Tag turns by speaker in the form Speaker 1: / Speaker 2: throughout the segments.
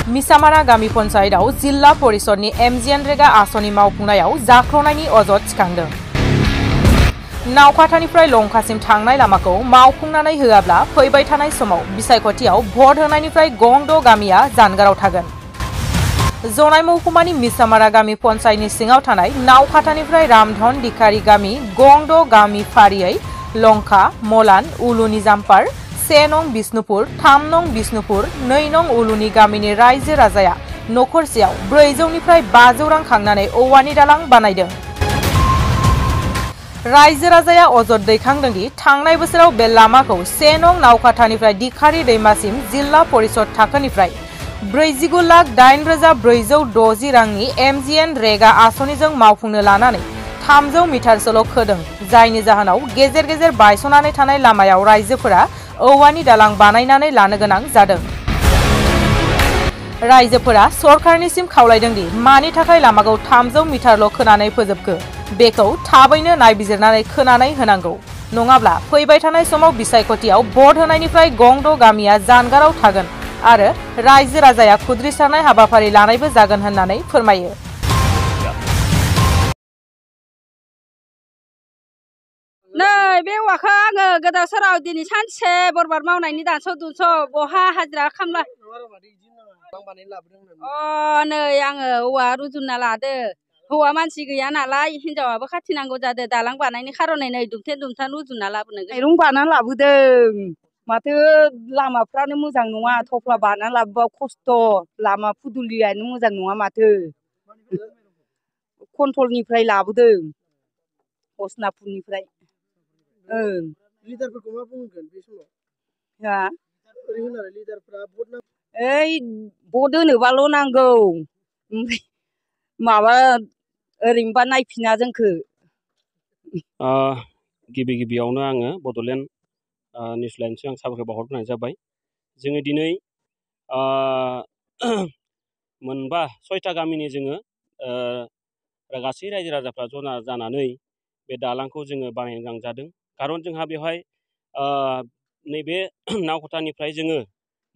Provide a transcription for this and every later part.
Speaker 1: मिसामारा गामि पन्चायतआव जिल्ला परिषदनि एमजिएनरेगा आसनि मावफुंनायाव जाख्ल'नायनि अजद थिखांदों। नावखाथानिफ्राय लंकासिम थांनाय लामाखौ मावफुंनानै होआब्ला फैबाय थानाय समाव बिसायख'थियाव भट होनायनिफ्राय गंद' गामिया जानगाराव थागोन। जनाय महकुमानि मिसामारा गामि पन्चायतनि सिङाव थानाय नावखाथानिफ्राय रामधन दिखारी गामि गंद' गामि फारियै लंका, मलान, उलुनि जाम्पार, 1 नं बिष्णुपुर, 3 नं बिष्णुपुर, 2 नं उलुनि गामिनि रायजो राजाया नखरसेयाव 400 निफ्राय 500 रां खांनानै औवानि दालां बानायदों। रायजो राजाया अजद दैखांदों दि थांनाय बोसोराव बे लामाखौ 1 नं नावखाथानिफ्राय दिखारी दैमासिम जिल्ला परिषद थाखोनिफ्राय 49,8,460 रांनि एमजिएन रेगा आसनिजों मावफुंनो लानानै 300 मिटारसोल' खोदों, जायनि जाहोनाव गेजेर गेजेर बायस'नानै थानाय लामायाव रायजोफोरा औवानि दालां बानायनानै लानो गोनां जादों। रायजोफोरा सरकारनिसिम खावलायदों दि मानि थाखाय लामाखौ 300 मिटारल' खोनानै फोजोबखो बेखौ थाबैनो नायबिजिरनानै खोनानै होनांगौ, नङाब्ला फैबाय थानाय समाव बिसायख'थियाव भट होनायनिफ्राय गंद' गामिया जानगाराव थागोन आरो रायजो राजाया खुद्रिसारनाय हाबाफारि लानायबो जागोन होननानै फोरमायो।
Speaker 2: नै बे औवाखौ आङो गोदाव सोराव दिनै सानसे बरबाद मावनायनि दानस' दुनस' बहा हाजिरा खामला नै आङो औवा रुजुनना लादो। हौवा मानसि गैया नालाय हिनजावाबो खाथिनांगौ जादो। दालां बानायनि खारनै नै दुमथेन रुजुनना लाबोनो माइरं बाना लाबोदों। माथो लामाफ्रानो मोजां नङा, थफ्ला बाना लाबोबा खस्थ', लामा फुदुलियानो मोजां नङा माथो। कन्ट्रलनिफ्राय लाबोदों, हसनापुरनिफ्राय।
Speaker 3: लिडारफोरखौ मा बुंगोन बे समाव?
Speaker 2: हा?
Speaker 3: लिडारफोरा
Speaker 2: ओइ भट होनोबाल' नांगौ, ओमफ्राय माबा ओरैनोबा नायफिना जोंखो।
Speaker 4: गिबियावनो आङो बड'लेण्ड निउस लाइनजों आं साबायखर बावहरग्रोनाय जाबाय। जोङो दिनै 6टा गामिनि जोङो गासै रायजो राजाफ्रा जना जानानै बे दालांखौ जोङो बानायनो गोनां जादों। खारन जोंहा बेवहाय नैबे नावखाथानिफ्राय जोङो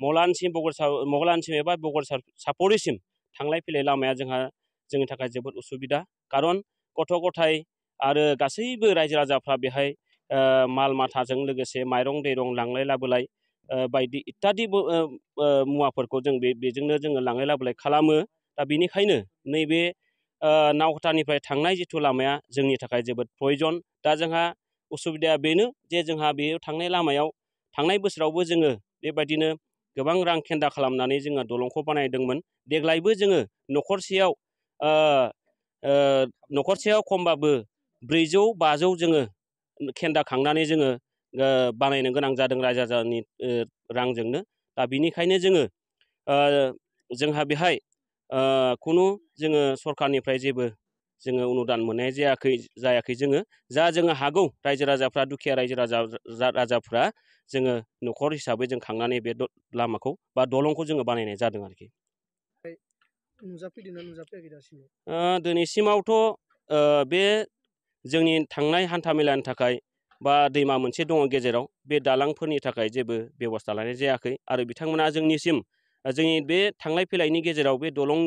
Speaker 4: मगलानसिम एबा बगरसार सापरिसिम थांलाय फैलाय लामाया जोंनि थाखाय जोबोद उसुबिदा। खारन गथ' गथाय आरो गासैबो रायजो राजाफ्रा बेहाय माल माथाजों लोगोसे माइरं दैरं लांलाय लाबोलाय बायदि इत्यादि मुवाफोरखौ जों बेजोंनो जोङो लांलाय लाबोलाय खालामो। दा बेनिखायनो नैबे नावखाथानिफ्राय थांनाय जिथु लामाया जोंनि थाखाय जोबोद प्रयजन। दा जोंहा उसुबिदाया बेनो जे जोंहा बेयाव थांनाय लामायाव थांनाय बोसोरावबो जोङो बेबायदिनो गोबां रां खेन्दा खालामनानै जोङो दलंखौ बानायदोंमोन। देग्लायबो जोङो नखरसेयाव खमबाबो 400-500 जोङो खेन्दा खांनानै जोङो बानायनो गोनां जादों रायजो राजानि रांजोंनो। दा बिनिखायनो जोंहा बेहाय खुनु जोङो सरकारनिफ्राय जेबो जोङो अनुदान मोननाय जायाखै जोङो हागौ रायजो राजाफ्रा दुखिया रायजो राजाफ्रा जोङो न'खर हिसाबै जों खांनानै बे लामाखौ बा दलंखौ जोङो बानायनाय जादों आरोखि।
Speaker 3: नुजाफैदोंना नुजाफैयाखै दासिमाव?
Speaker 4: दिनैसिमावथ' बे जोंनि थांनाय हान्था मेलानि थाखाय बा दैमा मोनसे दङ गेजेराव, बे दालांफोरनि थाखाय जेबो बेब'स्था लानाय जायाखै आरो बिथांमोना जोंनि बे थांलाय फैलायनि गेजेराव बे दलं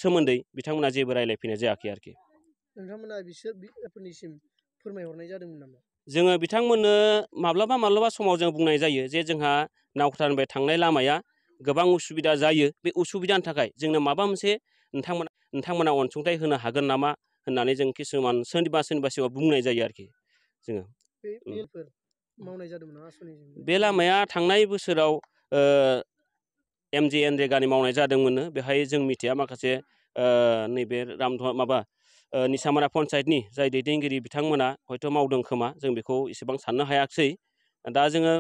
Speaker 4: सोमोन्दै बिथांमोना जेबो रायज्लायफैनाय जायाखै आरोखि।
Speaker 3: नोंथांमोना बिसोरनिसिम फोरमायहरनाय जादोंमोन नामा?
Speaker 4: जोङो बिथांमोननो माब्लाबा समाव जों बुंनाय जायो जे जोंहा नावखाथानिफ्राय थांनाय लामाया गोबां उसुबिदा जायो। बे उसुबिदानि थाखाय जोंनो माबा मोनसे नोंथांमोना अनसुंथाइ होनो हागोन नामा होननानै जों किसुमान सोरनिबा बुंनाय जायो आरोखि जोङो।
Speaker 3: मावनाय जादोंमोन आसनिजों?
Speaker 4: बे लामाया थांनाय बोसोराव MGNरेगानि मावनाय जादोंमोननो। बेहाय जों मिथिया, माखासे नैबे निसामारा पन्चायतनि जाय दैदेनगिरि बिथांमोना हयथ' मावदों खोमा, जों बेखौ इसेबां साननो हायाखिसै। दा जोङो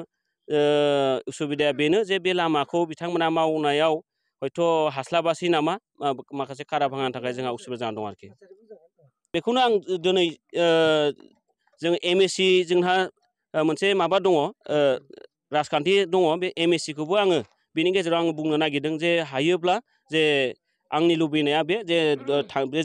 Speaker 4: उसुबिदाया बेनो जे बे लामाखौ बिथांमोना मावनायाव हयथ' हास्लाबासै नामा, माखासे खारा भाङानि थाखाय जोंहा उसुबिदा जाना दं आरोखि। बेखौनो आं दिनै जों MSC जोंहा मोनसे माबा दङ, राजखान्थि दङ, बे MSCखौबो आङो बेनि गेजेराव आङो बुंनो नागिरदों जे हायोब्ला जे आंनि लुबैनाया बे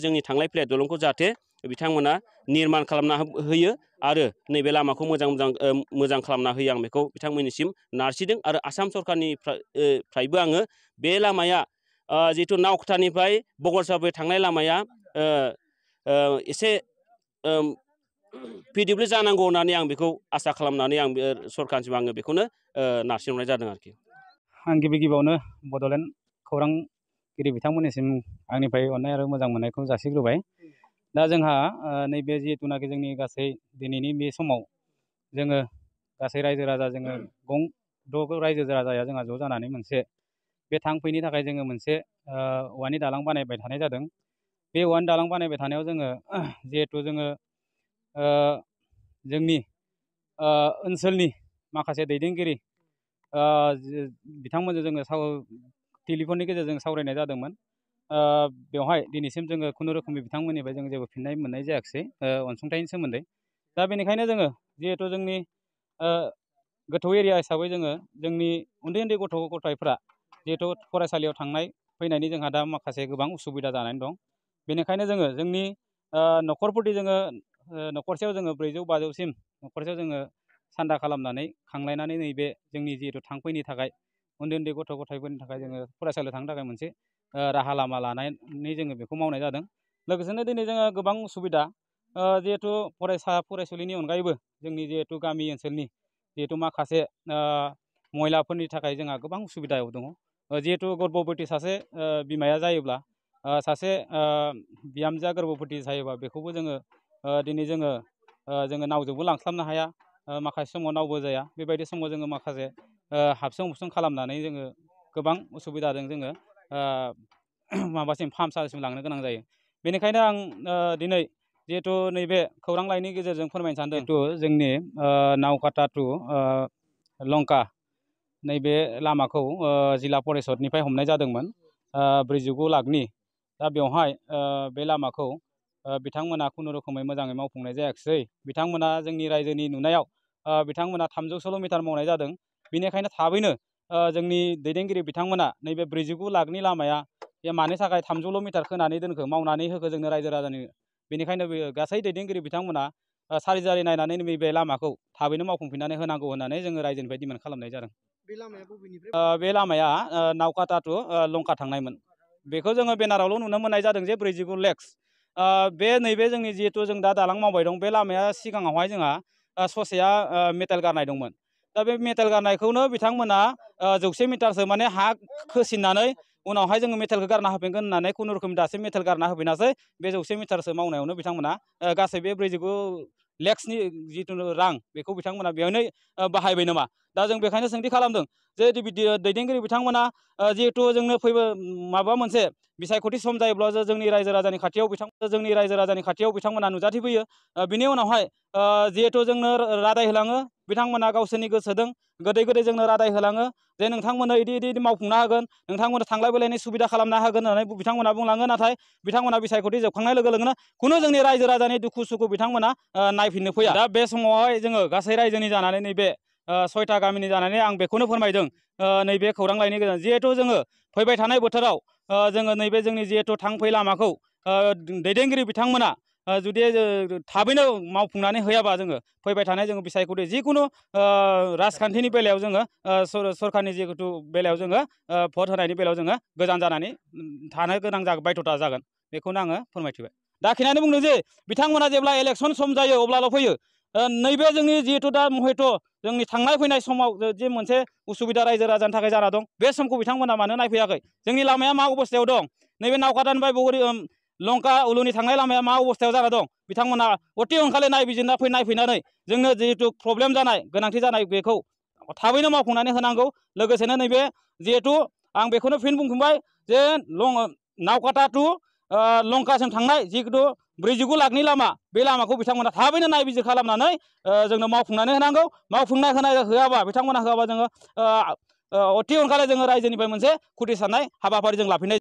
Speaker 4: जोंनि थांलाय फैलाय दलंखौ जाहाथे बिथांमोना निर्माण खालामना होयो आरो नैबे लामाखौ मोजां खालामना होयो आं बेखौ बिथांमोननिसिम नारसिदों आरो आसाम सरकारनिफ्रायबो आङो बे लामाया जिहेतु नावकाटानिफ्राय बगलसाबो थांनाय लामाया एसे फिदिब्लि जानांगौ होननानै आं बेखौ आसा खालामनानै आं बे सरकारनिसिम आङो बेखौनो नारसिनहरनाय जादों आरोखि।
Speaker 5: आं गिबियावनो बड'लेण्ड खौरांगिरि बिथांमोननिसिम आंनिफ्राय अननाय आरो मोजां मोननायखौ जासिग्रोबाय। दा जोंहा नैबे जिहेतुनाखि जोंनि गासै दिनैनि बे समाव जोङो गासै रायजो राजा जोङो द' रायजो राजाया जोंहा ज' जानानै मोनसे बे थांफैनि थाखाय जोङो मोनसे औवानि दालां बानायबाय थानाय जादों। बे औवानि दालां बानायबाय थानायाव जोङो जिहेतु जोङो जोंनि ओनसोलनि माखासे दैदेनगिरि बिथांमोनजों जोङो टेलिफननि गेजेरजों सावरायनाय जादोंमोन। बेवहाय दिनैसिम जोङो खुनुरोखोमै बिथांमोननिफ्राय जों जेबो फिननाय मोननाय जायाखिसै अनसुंथाइनि सोमोन्दै। दा बेनिखायनो जोङो जिहेतु जोंनि गोथौ एरिया हिसाबै जोङो जोंनि उन्दै गथ' गथायफ्रा जिहेतु फरायसालियाव थांनाय फैनायनि जोंहा दा माखासे गोबां उसुबिदा जानानै दं। बेनिखायनो जोङो जोंनि न'खरफोरनि जोङो न'खरसेयाव जोङो 400-500सिम न'खरसेयाव जोङो सान्दा खालामनानै खांलायनानै नैबे जोंनि जिहेतु थांफैनि थाखाय उन्दै गथ' गथायफोरनि थाखाय जोङो फरायसालियाव थांनो थाखाय मोनसे राहा लामा लानानै जोङो बेखौ मावनाय जादों। लोगोसेनो दिनै जोङो गोबां उसुबिदा जिहेतु फरायसुलिनि अनगायैबो जोंनि जिहेतु गामि ओनसोलनि जिहेतु माखासे महिलाफोरनि थाखाय जोंहा गोबां उसुबिदायाव दङ। जिहेतु गर्भबती सासे बिमाया जायोब्ला सासे बिहामजोआ गर्भबती जायोबा बेखौबो जोङो दिनै जोङो नावजोंबो लांस्लाबनो हाया, माखासे समाव नावबो जाया। बेबायदि समाव जोङो माखासे हाबसों हुबसों खालामनानै जोङो गोबां उसुबिदाजों जोङो फाहामसालिसिम लांनो गोनां जायो। बेनिखायनो आं दिनै जिहेतु नैबे खौरां लाइनि गेजेरजों फोरमायनो सानदों जिहेतु जोंनि नावकाटा टु लंका नैबे लामाखौ जिल्ला परिषदनिफ्राय हमनाय जादोंमोन 49 लाखनि। दा बेवहाय बे लामाखौ बिथांमोना खुनुरोखोमै मोजाङै मावफुंनाय जायाखिसै। बिथांमोना जोंनि रायजोनि नुनायाव बिथांमोना 300 मिटार मावनाय जादों। बेनिखायनो थाबैनो जोंनि दैदेनगिरि बिथांमोना नैबे 49 लाखनि लामाया मानि थाखाय 300 मिटार खोनानै दोनखो, मावनानै होखो जोंनो रायजो राजानि। बेनिखायनो गासै दैदेनगिरि बिथांमोना सारिजारि नायनानै नैबे लामाखौ थाबैनो मावफुंफिननानै होनांगौ होननानै जोङो रायजोनिफ्राय डिमान्ड खालामनाय जादों।
Speaker 3: बे लामाया बबेनिफ्राय?
Speaker 5: बे लामाया नावकाटा टु लंका थांनायमोन। बेखौ जोङो बेनारावल' नुनो मोननाय जादों जे 49 लेक्स। बे नैबे जोंनि जिहेतु जों दा दालां मावबाय दं, बे लामाया सिगाङावहाय जोंहा ससेया मेटेल गारनाय दंमोन। दा बे मेटेल गारनायखौनो बिथांमोना 100 मिटारसो माने हा खोसिननानै उनावहाय जोङो मेटेलखौ गारना होफिनगोन होननानै खुनुरोखोम दासिम मेटेल गारना होफिनासै। बे 100 मिटारसो मावनायावनो बिथांमोना गासै बे 49 लेक्सनि जिथु रां बेखौ बिथांमोना बेयावनो बाहायबाय नामा। दा जों बेखायनो सोंथि खालामदों जे दैदेनगिरि बिथांमोना जिहेतु जोंनो माबा मोनसे बिसायख'थि सम जायोब्ला जोंनि रायजो राजानि खाथियाव बिथांमोना नुजाथिफैयो। बिनि उनावहाय जिहेतु जोंनो रादाय होलाङो, बिथांमोना गावसोरनि गोसोजों गोदै जोंनो रादाय होलाङो जे नोंथांमोननो इदि मावफुंना होगोन, नोंथांमोननो थांलाय फैलायनि सुबिदा खालामना होगोन होननानै बिथांमोना बुंलाङो। नाथाय बिथांमोना बिसायख'थि जोबखांनाय लोगो लोगोनो खुनु जोंनि रायजो राजानि दुखु सुखु बिथांमोना नायफिननो फैया। दा बे समावहाय जोङो गासै रायजोनि जानानै नैबे 6था गामिनि जानानै आं बेखौनो फोरमायदों नैबे खौरां लाइनि गेजेरजों। जिहेतु जोङो फैबाय थानाय बोथोराव जोङो नैबे जोंनि जिहेतु थांफै लामाखौ दैदेनगिरि बिथांमोना जुदि थाबैनो मावफुंनानै होयाबा जोङो फैबाय थानाय जोङो बिसायख'थि जिखुनु राजखान्थिनि बेलायाव जोङो सरकारनि जिहेतु बेलायाव जोङो भट होनायनि बेलायाव जोङो गोजान जानानै थानो गोनां बायध'था जागोन। बेखौनो आङो फोरमायथिबाय। दाखिनानै बुंदों जे बिथांमोना जेब्ला इलेक्सन सम जायो अब्लाल' फैयो। नैबे जोंनि जिहेतु दा हयथ' जोंनि थांनाय फैनाय समाव जे मोनसे उसुबिदा रायजो राजानि थाखाय जाना दं, बे समखौ बिथांमोना मानो नायफैयाखै? जोंनि लामाया मा अबस्थायाव दं? नैबे नावकाटानिफ्राय लंका उलुनि थांनाय लामाया मा अबस्थायाव जाना दं? बिथांमोना अति अनखालि नायफैनानै जोंनो जिहेतु प्रब्लेम जानाय, गोनांथि जानाय बेखौ थाबैनो मावफुंनानै होनांगौ। लोगोसेनो नैबे जिहेतु आं बेखौनो फिन बुंफिनबाय जे नावकाटा टु लंकासिम थांनाय जिहेतु 49 लाखनि लामा, बे लामाखौ बिथांमोना थाबैनो नायबिजिर खालामनानै जोंनो मावफुंनानै होनांगौ। होआबा बिथांमोना होआबा जोङो अति अनखालि जोङो रायजोनिफ्राय मोनसे खुथि साननाय हाबाफारि जों लाफिननाय